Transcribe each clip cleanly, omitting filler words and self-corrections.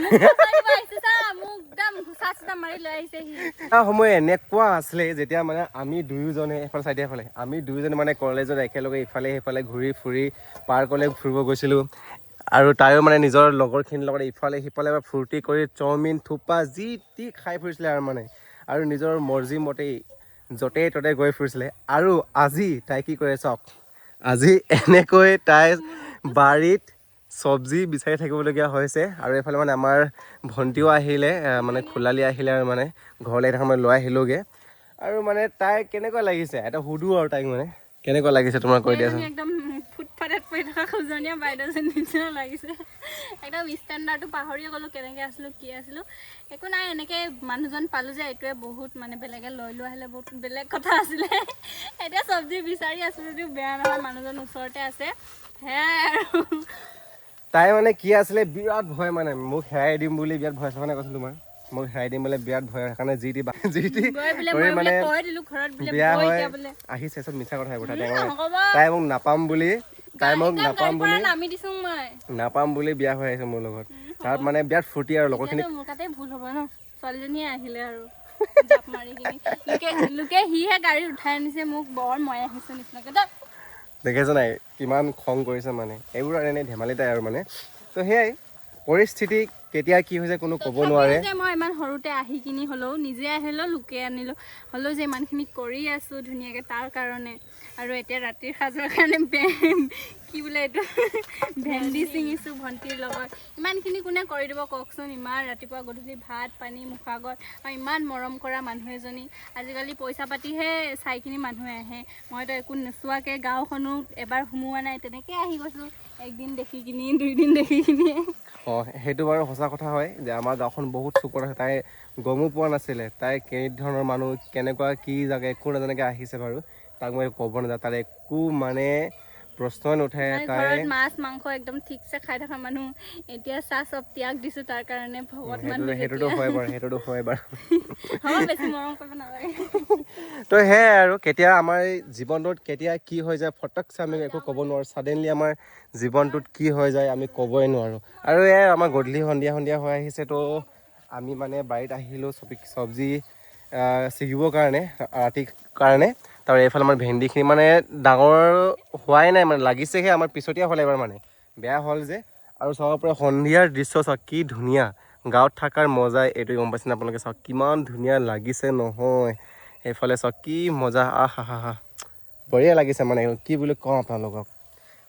মোক ফচাই দিব আহিছে চা, মোক একদম ঘোচা চোচা মাৰি লৈ আহিছে সি। এটা সময় এনেকুৱা আছিলে যেতিয়া মানে আমি দুয়োজনে এফালে চাইডে এফালে আমি দুয়োজনে মানে কলেজত একেলগে ইফালে সিফালে ঘূৰি ফুৰি পাৰ্কলৈ ফুৰিব গৈছিলোঁ। আৰু তাইও মানে নিজৰ লগৰখিনিৰ লগত ইফালে সিফালে ফূৰ্তি কৰি চাওমিন, থুপা যি টি খাই ফুৰিছিলে আৰু মানে আৰু নিজৰ মৰ্জি মতেই য'তে ত'তে গৈ ফুৰিছিলে। আৰু আজি তাই কি কৰে চাওক, আজি এনেকৈ তাই বাৰীত চব্জি বিচাৰি থাকিবলগীয়া হৈছে। আৰু এইফালে মানে আমাৰ ভণ্টিও আহিলে, মানে খোলালি আহিলে আৰু মানে ঘৰলৈ এটা সময় লৈ আহিলোগৈ। আৰু মানে তাই কেনেকুৱা লাগিছে এটা সুধো আৰু তাইক, মানে কেনেকুৱা লাগিছে তোমাৰ কৈ দিয়াচোন। এইজনী একদম ফুটপাথত পৰি থকা খোজনীয়া বাইদেউজনী নিচিনা লাগিছে। একদম ষ্টেণ্ডাৰ্ডটো পাহৰিয়ে গ'লোঁ, কেনেকৈ আছিলোঁ কি আছিলোঁ, একো নাই। এনেকৈ মানুহজন পালোঁ যে এইটোৱে বহুত, মানে বেলেগে লৈ লোৱা আহিলে বহুত বেলেগ কথা আছিলে। এতিয়া চব্জি বিচাৰি আছোঁ যদিও বেয়া নহয়, মানুহজন ওচৰতে আছে, সেয়াই আৰু। তাই মানে কি আছিলে, বিৰাট ভয়, মানে মোক হেৰাই দিম বুলি বিৰাট ভয় আছে। মানে কৈছোঁ তোমাৰ, মোক হেৰাই দিম বোলে বিৰাট ভয়, সেইকাৰণে যি টি গৈ বোলে কৰি মই বোলে মানে কৈ দিলোঁ ঘৰত বোলে বিয়া বৈ হৈ এতিয়া বোলে আহিছে। চব মিছা কথা এইবোৰ। তাই নহ'ব। তাই মোক নাপাম বুলি, তাই মোক একদম নাপাম গাড়ীৰ পৰা বুলি নামি দিছোঁ মই। নাপাম বুলি বিয়া হৈ আহিছে মোৰ লগত। তাত মানে বিৰাট ফূৰ্তি আৰু লগৰখিনি। এতিয়াতো মোৰ তাতে ভুল হ'ব ন, ছোৱালীজনীয়ে আহিলে আৰু জাপ মাৰি কিনি লোকে লোকে সিহে গাড়ীত উঠাই আনিছে মোক, বৰ মই আহিছোঁ নিচিনাকে তই। দেখিছে নাই কিমান খং কৰিছে মানে, এইবোৰ আৰু এনেই ধেমালি তাই আৰু মানে। তো সেয়াই, পৰিস্থিতি কেতিয়া কি হৈছে কোনো ক'ব তথাপিও নোৱাৰে। যে মই ইমান সৰুতে আহি কিনি হ'লেও, নিজে আহিলেও, লোকে আনিলোঁ হ'লেও যে ইমানখিনি কৰি আছোঁ ধুনীয়াকৈ তাৰ কাৰণে। আৰু এতিয়া ৰাতিৰ সাজৰ কাৰণে কি বোলে এইটো ভেন্দি ছিঙিছোঁ ভণ্টিৰ লগত। ইমানখিনি কোনে কৰি দিব কওকচোন? ইমান ৰাতিপুৱা গধূলি ভাত পানী মুখৰ আগত আৰু ইমান মৰম কৰা মানুহ এজনী। আজিকালি পইচা পাতিহে চাই কিনি মানুহে আহে, মইতো একো নোচোৱাকৈ, গাঁওখনো এবাৰ সোমোৱা নাই, তেনেকৈ আহি গৈছোঁ একদিন দেখি কিনি, দুইদিন দেখি কিনি। অঁ, সেইটো বাৰু সঁচা কথা হয় যে আমাৰ গাঁওখন বহুত চুকত আছে। তাই গমো পোৱা নাছিলে তাই কেনেধৰণৰ মানুহ, কেনেকুৱা কি জাগা, একো নাজানাকৈ আহিছে বাৰু। তাক মই ক'ব নাযাওঁ, তাৰ একো মানে প্ৰশ্নই নুঠে। মানে তাই ঘৰত মাছ মাংস একদম ঠিকছে খাই থকা মানুহ, এতিয়া চাহ চব ত্যাগ দিছো তাৰ কাৰণে, ভগত সেইটোতো মানুহ। সেইটোতো হয় বাৰু, সেইটোতো হয় বাৰু। হ'ব, বেছি মৰম কৰিব নালাগে। তো সেয়াই আৰু, কেতিয়া আমাৰ জীৱনটোত কেতিয়া কি হৈ যায় ফটকছে আমি একো ক'ব নোৱাৰোঁ। ছাডেনলি আমাৰ জীৱনটোত কি হৈ যায় আমি ক'বই নোৱাৰোঁ। আৰু এয়াই, আমাৰ গধূলি সন্ধিয়া সন্ধিয়া হৈ আহিছে, তো আমি মানে বাৰীত আহিলোঁ চব্জি ছিগিবৰ কাৰণে, ৰাতিৰ কাৰণে। তাৰ এইফালে আমাৰ ভেন্দিখিনি মানে ডাঙৰ হোৱাই নাই, মানে লাগিছেহে, আমাৰ পিছতীয়া হ'ল এবাৰ, মানে বেয়া হ'ল যে। আৰু চাব পাৰে সন্ধিয়াৰ দৃশ্য, চাওক কি ধুনীয়া। গাঁৱত থকাৰ মজাই এইটো, গম পাইছেনে আপোনালোকে? চাওক কিমান ধুনীয়া লাগিছে নহয়। সেইফালে চাওক কি মজা, আহ হা হা হা, বঢ়িয়া লাগিছে মানে, কি বুলি কওঁ আপোনালোকক।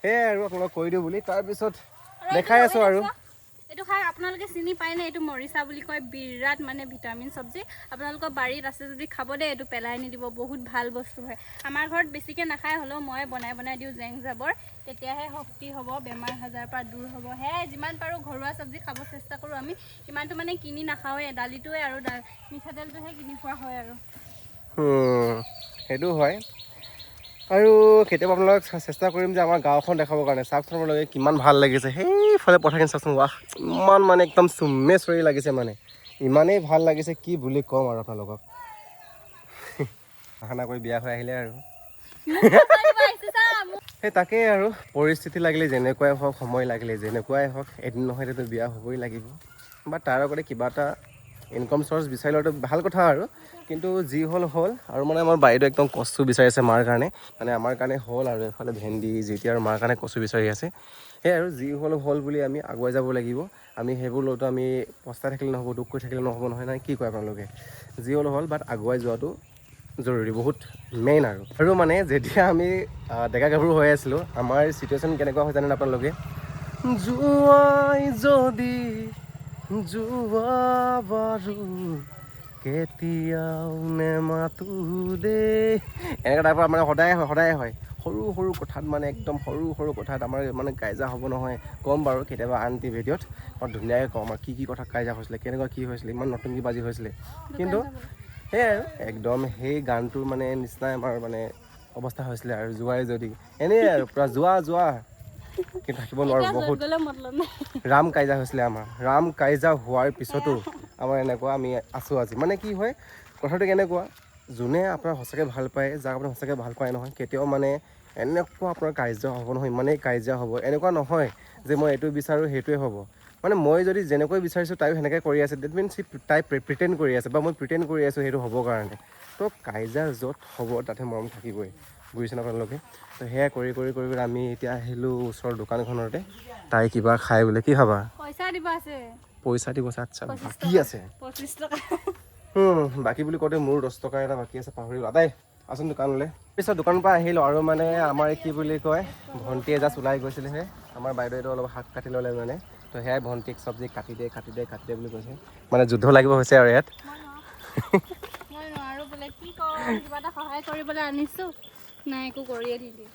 সেয়াই আৰু আপোনালোকক কৈ দিওঁ বুলি তাৰপিছত আৰু দেখাই আছোঁ আৰু। এইটো চোৱা, এইটো শাক আপোনালোকে চিনি পায়নে? এইটো মৰিচা বুলি কয়, বিৰাট মানে ভিটামিন চব্জি। আপোনালোকৰ বাৰীত আছে যদি খাব দেই, এইটো পেলাই নিদিব, বহুত ভাল বস্তু হয়। আমাৰ ঘৰত বেছিকৈ নাখায়, হ'লেও মই বনাই বনাই দিওঁ জেং জাবৰ, তেতিয়াহে শক্তি হ'ব, বেমাৰ আজাৰৰ পৰা দূৰ হ'ব। সেয়াই, যিমান পাৰোঁ ঘৰুৱা চব্জি খাব চেষ্টা কৰোঁ আমি, ইমানটো মানে কিনি নাখাওঁৱে, দালিটোৱে আৰু মিঠাতেলটোহে কিনি খোৱা হয় আৰু। সেইটো হয়। আৰু কেতিয়াবা আপোনালোকক চেষ্টা কৰিম যে আমাৰ গাঁওখন দেখাবৰ কাৰণে। চাওকচোন আপোনালোকে কিমান ভাল লাগিছে সেইফালে পথাৰখিনি, চাওকচোন, ৱাহ, ইমান মানে একদম চুমেশ্বৰী লাগিছে, মানে ইমানেই ভাল লাগিছে কি বুলি ক'ম আৰু আপোনালোকক। বাহানা কৰি বিয়া হৈ আহিলে আৰু। মোক ফচাই দিব আহিছে চা, মোক। সেই তাকেই আৰু, পৰিস্থিতি লাগিলে যেনেকুৱাই হওক, সময় লাগিলে যেনেকুৱাই হওক, এদিন নহয় এদিনতো বিয়া হ'বই লাগিব। বা তাৰ আগতে কিবা এটা ইনকম চ'ৰ্চ বিচাৰি লোৱাটো ভাল কথা আৰু। কিন্তু যি হ'ল হ'ল আৰু। মানে আমাৰ বাইদেউ একদম কচু বিচাৰিছে মাৰ কাৰণে, মানে আমাৰ কাৰণে হ'ল আৰু এইফালে ভেন্দি যেতিয়া আৰু মাৰ কাৰণে কচু বিচাৰি আছে। সেয়াই আৰু, যি হ'ল হ'ল বুলি আমি আগুৱাই যাব লাগিব। আমি সেইবোৰ লৈতো আমি পস্তাই থাকিলে নহ'ব, দুখ কৰি থাকিলে নহ'ব নহয়, নাই কি কয় আপোনালোকে? যি হ'ল হ'ল, বাট আগুৱাই যোৱাটো জৰুৰী, বহুত মেইন আৰু। আৰু মানে যেতিয়া আমি ডেকা গাভৰু হৈ আছিলোঁ, আমাৰ চিটুৱেশ্যন কেনেকুৱা হয় জানেনে আপোনালোকে? যোৱাই যদি যোৱা বাৰু, কেতিয়াও নেমাতো দেই, এনেকুৱা টাইপৰ মানে সদায় হয়, সদায় হয়। সৰু সৰু কথাত মানে একদম সৰু সৰু কথাত আমাৰ মানে কাজিয়া হ'ব নহয়। ক'ম বাৰু কেতিয়াবা আন টি ভিডিঅ'ত মই ধুনীয়াকৈ ক'ম আমাৰ কি কি কথা কাজিয়া হৈছিলে, কেনেকুৱা কি হৈছিলে, ইমান নতুনকি বাজি হৈছিলে। কিন্তু সেয়াই আৰু, একদম সেই গানটোৰ মানে নিচিনাই আমাৰ মানে অৱস্থা হৈছিলে আৰু, যোৱাই যদি এনেই আৰু পূৰা যোৱা যোৱা, কিন্তু থাকিব নোৱাৰোঁ। এতিয়া য'ত বহুত গ'লেও মতলব নাই। ৰাম কাজিয়া হৈছিলে আমাৰ। ৰাম কাজিয়া হোৱাৰ পিছতো আমাৰ এনেকুৱা আমি আছোঁ আজি। মানে কি হয় কথাটো কেনেকুৱা, যোনে আপোনাক সঁচাকৈ ভাল পায়, যাক আপুনি সঁচাকৈ ভাল পায় নহয়, কেতিয়াও মানে এনেকুৱা আপোনাৰ কাজিয়া হ'ব নহয়, ইমানেই কাজিয়া হ'ব, এনেকুৱা নহয় যে মই এইটো বিচাৰোঁ সেইটোৱে হ'ব। মানে মই যদি যেনেকৈ বিচাৰিছোঁ তাইও সেনেকৈ কৰি আছে, that means তাই প্ৰিটেণ্ড কৰি আছে বা মই প্ৰিটেণ্ড কৰি আছোঁ সেইটো হ'বৰ কাৰণে। তো কাজিয়া য'ত হ'ব তাতহে মৰম থাকিবই, বুজিছেনে আপোনালোকে? তো সেয়া কৰি কৰি কৰি কৰি আমি এতিয়া আহিলোঁ ওচৰৰ দোকানখনতে। তাই কিবা খাই বোলে, কি খাবা? পইচা দিব আছে। পইচা দিব আছে, আচ্ছা। 25। বাকী আছে। 25 টকা। বাকী বুলি কওঁতে মোৰ 10 টকা এটা বাকী আছে, পাহৰি গ'লো। আদাই আচোন দোকানলৈ। পিছত দোকানৰ পৰা আহিলোঁ আৰু মানে আমাৰ কি বুলি কয়, ভণ্টিয়ে জাষ্ট ওলাই গৈছিলেহে, আমাৰ বাইদেৱেতো অলপ শাক কাটি ল'লে মানে। তো সেয়াই ভণ্টিক চব্জি কাটি দে, কাটি দে, কাটি দে বুলি কৈছে, মানে যুদ্ধ লাগিব হৈছে আৰু ইয়াত। মই নোৱাৰো বোলে, কি কম, কিবা এটা সহায় কৰিবলৈ আনিছোঁ নাই, একো কৰিয়ে নিদিয়ে।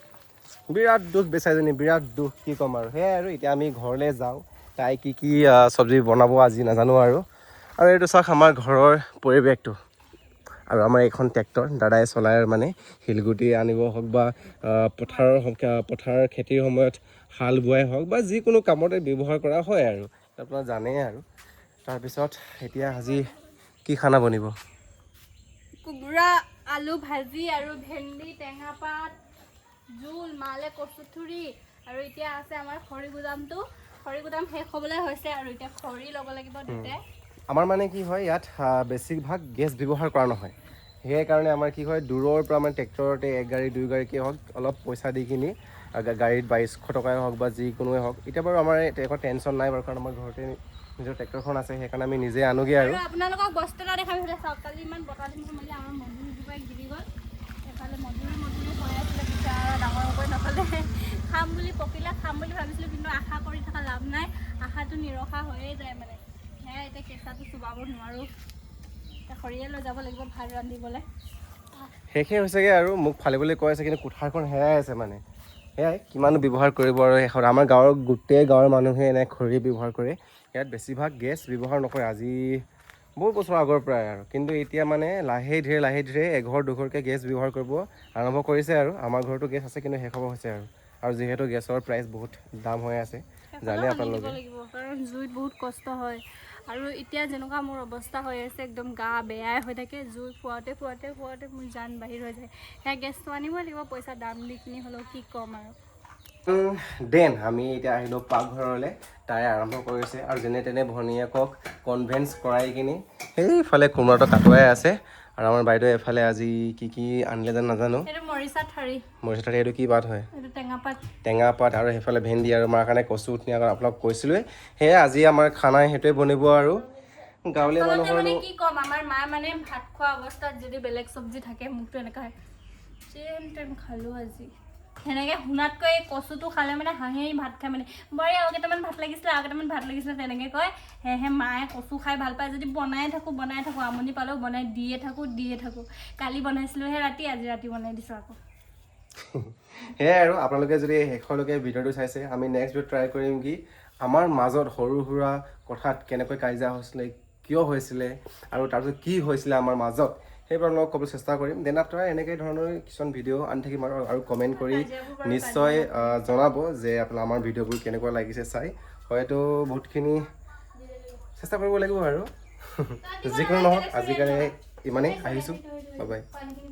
বিৰাট দুখ বেচাইজনী, বিৰাট দুখ, কি ক'ম আৰু। সেয়াই আৰু এতিয়া আমি ঘৰলৈ যাওঁ। তাই কি কি চব্জি বনাব আজি নাজানো আৰু। আৰু এইটো চাওক আমাৰ ঘৰৰ পৰিৱেশটো আৰু আমাৰ এইখন ট্ৰেক্টৰ দাদাই চলাই আৰু মানে শিলগুটি আনিব হওক বা পথাৰৰ হওক, পথাৰৰ খেতিৰ সময়ত হাল বোৱাই হওক বা যিকোনো কামতে ব্যৱহাৰ কৰা হয় আৰু আপোনাৰ জানেই আৰু। তাৰপিছত এতিয়া আজি কি খানা বনিব? কোমোৰা আলু ভাজি আৰু ভেন্দি টেঙা পাত জোল, মালে কচু থুৰি। আৰু এতিয়া আছে আমাৰ খৰি গুদামটো, খৰি গুদাম শেষ হ'বলৈ হৈছে আৰু এতিয়া খৰি ল'ব লাগিব দুটাই। আমাৰ মানে কি হয়, ইয়াত বেছিভাগ গেছ ব্যৱহাৰ কৰা নহয়, সেইকাৰণে আমাৰ কি হয়, দূৰৰ পৰা মানে ট্ৰেক্টৰতে এক গাড়ী দুই গাড়ীকে হওক অলপ পইচা দি কিনি গাড়ীত 2200 টকাই হওক বা যিকোনোৱে হওক। এতিয়া বাৰু আমাৰ একো টেনশ্যন নাই বাৰু, কাৰণ আমাৰ ঘৰতে নিজৰ ট্ৰেক্টৰখন আছে, সেইকাৰণে আমি নিজে আনোগৈ আৰু। আৰু আপোনালোকক বস্তু এটা দেখাম এইফালে চাওক। কালি ইমান বতাহ ধুমুহা মাৰিলে, আমাৰ মধুৰিজোপা গিৰি গ'ল। এফালে মধুৰি মধুৰি হৈ আছিলে, বিচাৰা ডাঙৰ হ'বই নাপালে। খাম বুলি পকিলে খাম বুলি ভাবিছিলোঁ, কিন্তু আশা কৰি থকা লাভ নাই, আশাটো নিৰাশা হৈয়ে যায় মানে। সেয়াই এতিয়া কেঁচাটো চোবাব নোৱাৰোঁ, এতিয়া খৰিয়ে লৈ যাব লাগিব ভাত ৰান্ধিবলৈ। শেষেই হৈছেগৈ আৰু। মোক ফালিবলৈ কৈ আছে, কিন্তু কুঠাৰখন হেৰাই আছে মানে। সেয়াই কিমানো ব্যৱহাৰ কৰিব আৰু। শেষত আমাৰ গাঁৱৰ গোটেই গাঁৱৰ মানুহে এনে খৰি ব্যৱহাৰ কৰে, ইয়াত বেছিভাগ গেছ ব্যৱহাৰ নকৰে আজি বহুত বছৰ আগৰ পৰাই আৰু। কিন্তু এতিয়া মানে লাহে ধীৰে লাহে ধীৰে এঘৰ দুঘৰকৈ গেছ ব্যৱহাৰ কৰিব আৰম্ভ কৰিছে আৰু। আমাৰ ঘৰতো গেছ আছে, কিন্তু শেষ হ'ব হৈছে আৰু। আৰু যিহেতু গেছৰ প্ৰাইচ বহুত দাম হৈ আছে, জানে সেইফালেও আনি দিব আপোনালোকে। লাগিব, কাৰণ জুইত বহুত কষ্ট হয়। আৰু এতিয়া যেনেকুৱা মোৰ অৱস্থা হৈ আছে, একদম গা বেয়াই হৈ থাকে, জুই ফুৱাওঁতে ফুৱাওঁতে ফুৱাওঁতে মোৰ জান বাহিৰ হৈ যায়। সেয়া গেছটো আনিবই লাগিব পইচা দাম দি কিনি হ'লেও, কি ক'ম আৰু। Then আমি এতিয়া আহিলোঁ পাকঘৰলৈ। তাই আৰম্ভ কৰিছে আৰু যেনে তেনে ভনীয়েকক কনভিন্স কৰাই কিনি সেইফালে কোমোৰাটো কাটোৱাই আছে। আৰু আমাৰ বাইদেৱে এফালে আজি কি কি আনিলে যেন নাজানো। এইটো মৰিচা ঠাৰি। মৰিচা ঠাৰি, এইটো কি পাত হয়? এইটো টেঙা পাত। টেঙা পাত। আৰু সেইফালে ভেন্দি আৰু মাৰ কাৰণে কচু উঠনি আগত আপোনাক কৈছিলোঁৱে। সেয়ে আজি আমাৰ খানা সেইটোৱে বনিব আৰু গাঁৱলীয়া আচলতে মানুহৰনো মানে কি ক'ম, আমাৰ মা মানে ভাত খোৱা অৱস্থাত যদি বেলেগ চব্জি থাকে, মোকতো এনেকুৱা হয়, যেন তেন খালোঁ আজি, সেনেকৈ শুনাতকৈ এই কচুটো খালে মানে হাঁহি হাঁহি ভাত খাই, মানে বোৱাৰী আৰু কেইটামান ভাত লাগিছিলে, আৰু কেইটামান ভাত লাগিছিলে, তেনেকৈ কয়। সেয়েহে মায়ে কচু খাই ভাল পায় যদি বনাই থাকোঁ, বনাই থাকোঁ, আমনি পালেও বনাই দিয়ে থাকোঁ, দিয়ে থাকোঁ। কালি বনাইছিলোঁহে ৰাতি, আজি ৰাতি বনাই দিছোঁ আকৌ। সেয়াই আৰু আপোনালোকে যদি শেষলৈকে ভিডিঅ'টো চাইছে, আমি নেক্সট ভিডিঅ' ট্ৰাই কৰিম কি আমাৰ মাজত সৰু সুৰা কথাত কেনেকৈ কাজিয়া হৈছিলে, কিয় হৈছিলে আৰু তাৰপিছত কি হৈছিলে আমাৰ মাজত, সেইবোৰ আপোনালোকক ক'বলৈ চেষ্টা কৰিম। Then after এনেকৈ ধৰণৰ কিছুমান ভিডিঅ' আনি থাকিম আৰু। আৰু কমেণ্ট কৰি কাজিয়াবোৰ বাৰু। নিশ্চয় জনাব যে আপোনাৰ আমাৰ ভিডিঅ'বোৰ কেনেকুৱা লাগিছে চাই। হয়তো বহুতখিনি চেষ্টা কৰিব লাগিব আৰু। যিকোনো নহওক, আজিকালি ইমানেই, আহিছোঁ, বাই বাই। পানীখিনি।